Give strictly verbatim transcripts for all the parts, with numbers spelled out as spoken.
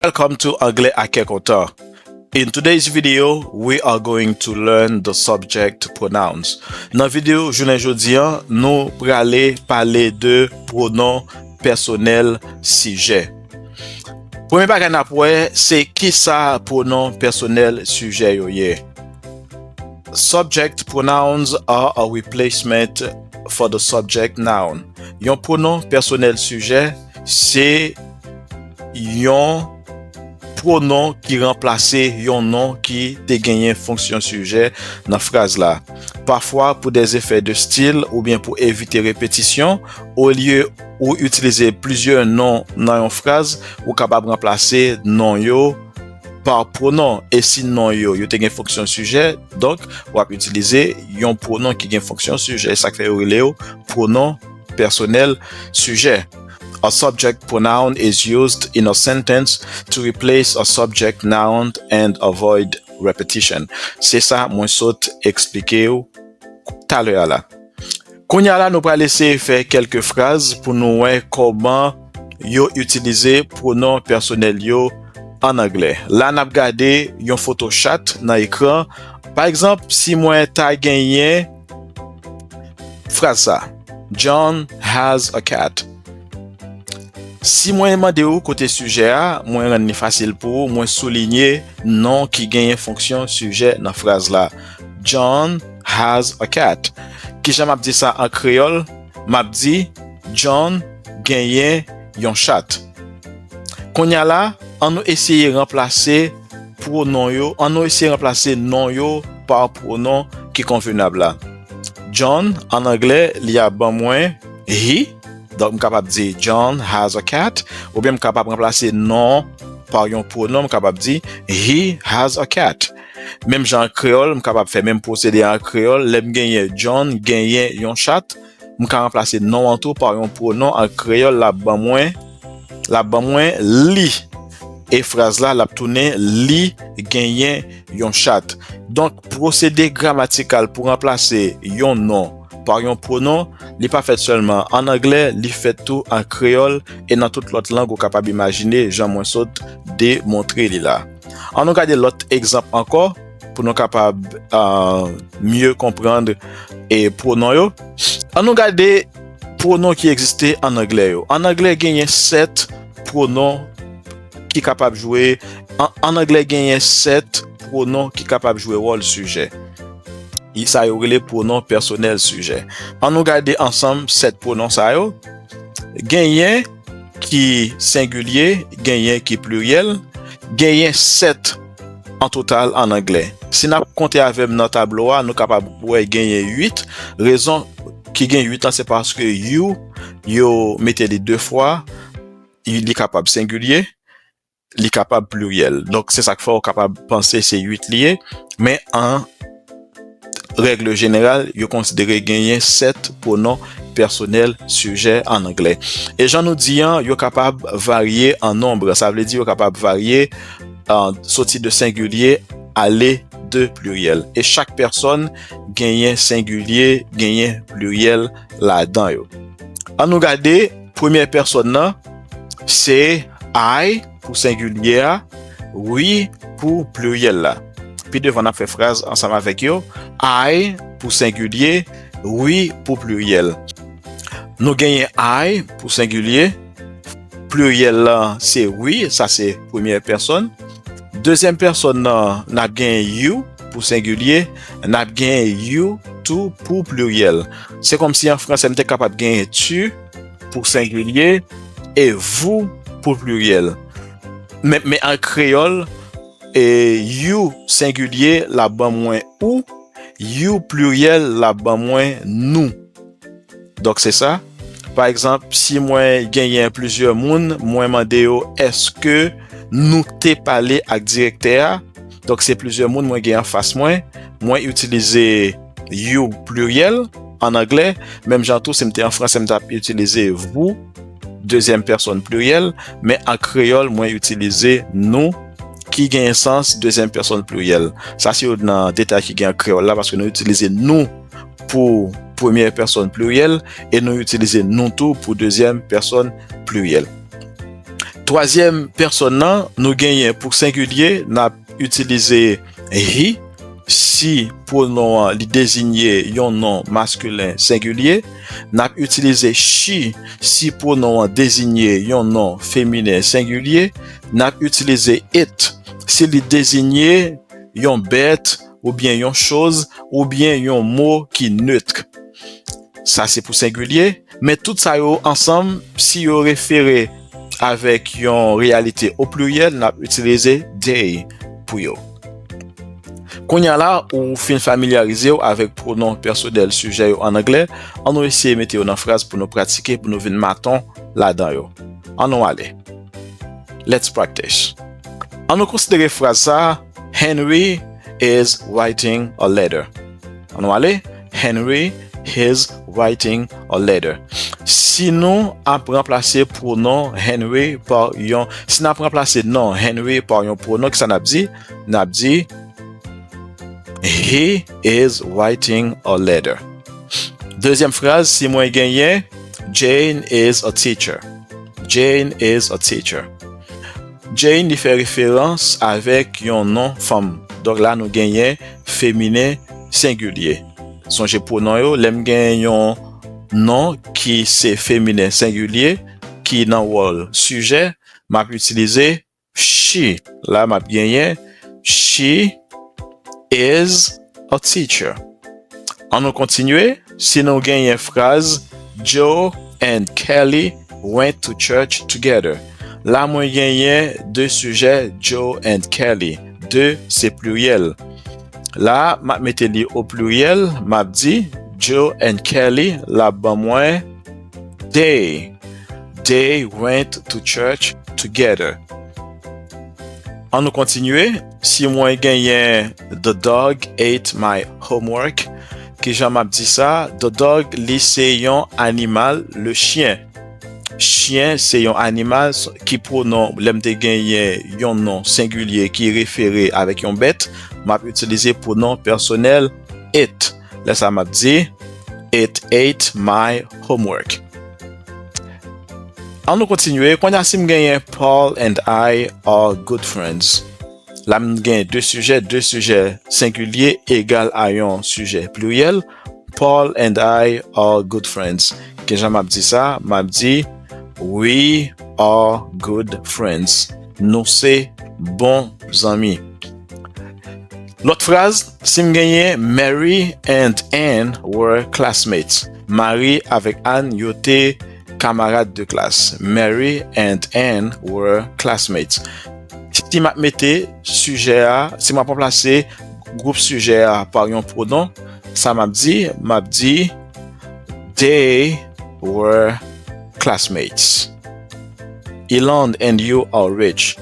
Welcome to Anglè ak Kè Kontan. In today's video, we are going to learn the subject pronouns. Nan videyo jounen jodi an, nou prale pale de pwonon pèsonèl sijè. Premye bagay n ap wè, se kisa pwonon pèsonèl sijè yo ye. Subject pronouns are a replacement for the subject noun. Yon pwonon pèsonèl sijè se yon pwonon ki ranplase yon non ki te genyen fonksyon sijè nan fraz la. Pafwa, pou des effets de style oubyen pou evite repetisyon, olye ou itilize plizyè non nan yon fraz, ou kapab ranplase non yo pa pwonon. E si non yo, yo te gen fonksyon sijè, donk, w ap itilize yon pwonon ki gen fonksyon sijè. Sa k fè yo rele yo pwonon pèsonèl sijè. A subject pronoun is used in a sentence to replace a subject noun and avoid repetition. Se sa mwen sot eksplike w talè a la. Kounye a la, nou pral eseye fè kèlke fraz pou nou wè kòman yo itilize pwonon pèsonèl yo an anglè. La, n ap gade yon foto chat nan ekran. Pa egzanp, si mwen ta genyen fraz sa, John has a cat. Si mwen mande w kote sijè a, mwen rann li fasil pou ou, mwen soulinye non ki genyen fonksyon sijè nan fraz la. John has a cat. Kijan m ap di sa an kreyòl? M ap di, John genyen yon chat. Kounye a la, an nou eseye ranplase pwonon yo, an nou eseye ranplase non yo pa pwonon ki konvenab la. John, an anglè, li ap ban mwen he. Donk, m kapab di, John has a cat. Oubyen m kapab ranplase non pa yon pwonon, m kapab di, he has a cat. Menm jan an kreyòl, m kapab fè menm pwosede a an kreyòl. Lè m genyen John genyen yon chat, m ka ranplase non an tou pa yon pwonon an kreyòl, l ap ban mwen, l ap ban mwen li. E fraz la, l ap tounen, li genyen yon chat. Donk, pwosede gramatikal pou ranplase yon non pa yon pwonon, li pa fèt sèlman an anglè, li fèt tou an kreyòl e nan tout lòt lang ou kapab imajine, jan mwen sot demontre li la. An nou gade lòt egzanp ankò pou nou kapab, euh, mye konprann, e, pwonon yo. An nou gade pwonon ki egziste an anglè yo. An anglè, genyen sèt pwonon ki kapab jwe, an, an anglè, genyen sèt pwonon ki kapab jwe wòl sijè. E sa yo rele pwonon pèsonèl sijè. An nou gade ansanm sèt pwonon sa yo. Genyen ki sengilye, genyen ki pliryèl, genyen sèt an total an anglè. Si n ap konte avè m nan tablo a, nou kapab wè genyen uit. Rezon ki gen uit lan, se paske you, yo mete li de fwa, li kapab sengilye, li kapab pliryèl. Donk, se sa k fè w kapab panse se uit li ye, men an règ jeneral, yo konsidere genyen sèt pwonon pèsonèl sijè an anglè. E jan nou di an, yo kapab varye an nonb. Sa vle di yo kapab varye, euh, soti de sengilye ale de pliryèl. E chak pèsòn genyen sengilye, genyen pliryèl ladan yo. An nou gade premyè pèsòn nan, se I pou sengilye a, we pou pliryèl la. Pi devan, n ap fè fraz ansanm avèk yo. I pou sengilye, we pou pliryèl. Nou genyen I pou sengilye, pliryèl la se we, sa se premyè pèsòn. Dezyèm pèsòn nan, n ap genyen you pou sengilye, n ap genyen you tou pou pliryèl. Se kòmsi an fransè, m te kapab genyen tu pou sengilye e vous pou pliryèl. Men, men an kreyòl, e, you sengilye, l ap ban mwen ou, you pliryèl, l ap ban mwen nou. Donk, se sa. Pa egzanp, si mwen genyen plizyè moun, mwen mande yo, èske nou te pale ak direktè a? Donk, se plizyè moun mwen gen anfas mwen. Mwen itilize you pliryèl an anglè. Menm jan tou, si m te an fransè, m t ap itilize vous, dezyèm pèsòn pliryèl. Men an kreyòl, mwen itilize nou, ki gen sans dezyèm pèsòn pliryèl. Sa se youn nan detay ki gen an kreyòl la, paske nou itilize nou pou premyè pèsòn pliryèl e nou itilize nou tou pou dezyèm pèsòn pliryèl. Twazyèm pèsòn nan, nou genyen pou sengilye, n ap itilize he. Si pwonon an li deziye yon non maskilen sengilye, n ap itilize she. Si pwonon an deziye yon non feminen sengilye, n ap itilize it. Si li deziye yon bèt oubyen yon choz oubyen yon mo ki nèt. Sa se pou sengilye, men tout sa yo ansanm, si yo refere avèk yon reyalite o pliryèl, n ap itilize they pou yo. Kounye a la, ou fin familyarize w avèk pwonon pèsonèl sijè yo ann anglè, ann nou eseye mete yo nan fraz pou nou pratike, pou nou vin maton ladan yo. Ann nou ale. Let's practice. Ann nou konsidere fraz sa a, Henry is writing a letter. Ann nou ale. Henry is writing a letter. Si nou ap ranplase pwonon Henry pa yon, si n ap ranplase non Henry pa yon pwonon, kisa n ap di? N ap di, he is writing a letter. Dezyèm fraz, si mwen genyen, Jane is a teacher. Jane is a teacher. Jane li fè referans avèk yon non fanm. Donk la nou genyen feminen sengilye. Sonje pwonon yo, lè m gen yon non ki se feminen sengilye, ki nan wòl sijè, m ap itilize she. La m ap genyen, she is a teacher. Ann nou kontinye. Si nou genyen fraz, Joe and Kelly went to church together. La mwen genyen de sijè, Joe and Kelly. De se pliryèl. La m ap mete li o pliryèl, m ap di, Joe and Kelly, l ap ban mwen they. They went to church together. Ann nou kontinye. Si mwen genyen, the dog ate my homework, kijan m ap di sa? The dog, li se yon animal, le chien. Chyen se yon animal s-, ki pwonon, lè m te genyen yon non sengilye ki refere avèk yon bèt, m ap itilize pwonon pèsonèl it. Lè sa a, m ap di, it ate my homework. Ann nou kontinye. Kounye a, si m genyen, Paul and I are good friends. La m gen de sijè, de sijè sengilye egal a yon sijè pliryèl. Paul and I are good friends. Kijan m ap di sa? M ap di, we are good friends. Nou se bon zanmi. Lòt fraz, si m genyen, Mary and Anne were classmates. Mari avèk Ann, yo te kamarad de klas. Mary and Anne were classmates. Si m ap mete sijè a, si m ap ranplase gwoup sijè a pa yon pwonon, sa m ap di, m ap di, they were classmates. Elon and you are rich.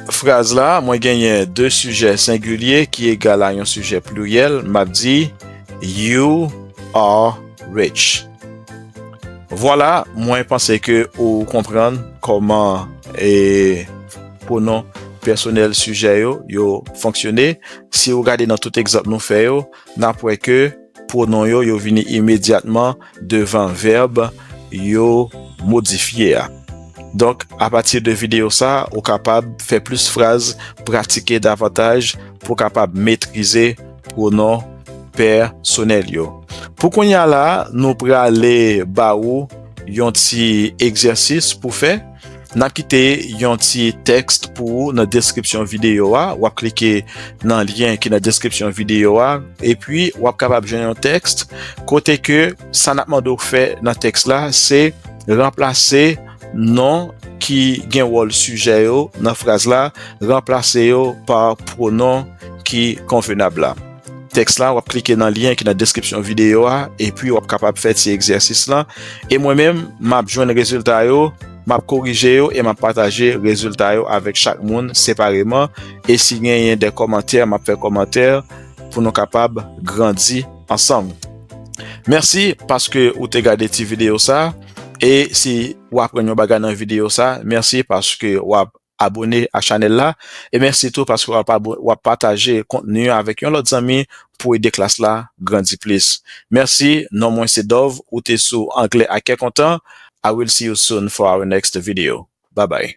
Fraz la, mwen genyen de sijè sengilye ki egal a yon sijè pliryèl, m ap di, you are rich. Vwala, mwen panse ke ou konprann kòman, e, pwonon pèsonèl sijè yo, yo fonksyone. Si ou gade nan tout egzanp nou fè yo, n ap wè ke pwonon yo, yo vini imedyatman devan vèb yo modifye a. Donk, apati de videyo sa, ou kapab fè plis fraz, pratike davantaj pou w kapab metrize pwonon pèsonèl yo. Pou kounye a la, nou prale ba ou yon ti egzèsis pou fè. N ap kite yon ti tèks pou ou nan deskripsyon videyo a. W ap klike nan lyen ki nan deskripsyon videyo a, epi w ap kapab jwenn yon tèks kote ke sa n ap mande w fè nan tèks la, se ranplase non ki gen wòl sijè yo nan fraz la, ranplase yo pa pwonon ki konvenab la. Tèks la, w ap klike nan lyen ki nan deskripsyon videyo a, epi w ap kapab fè ti egzèsis lan. E mwen menm, m ap jwenn rezilta yo, m ap korije yo e m ap pataje rezilta yo avèk chak moun separeman. E si genyen de kòmantè, m ap fè kòmantè pou nou kapab grandi ansanm. Mèsi paske ou te gade ti videyo sa. E si w aprann yon bagay nan videyo sa, mèsi paske w ap abone a chanèl la. E mèsi tou paske w ap abo-, w ap pataje kontni an avèk yon lòt zanmi pou ede klas la grandi plis. Mèsi, non mwen se Dove, ou te sou Anglè ak Kè Kontan. I will see you soon for our next video. Bye bye.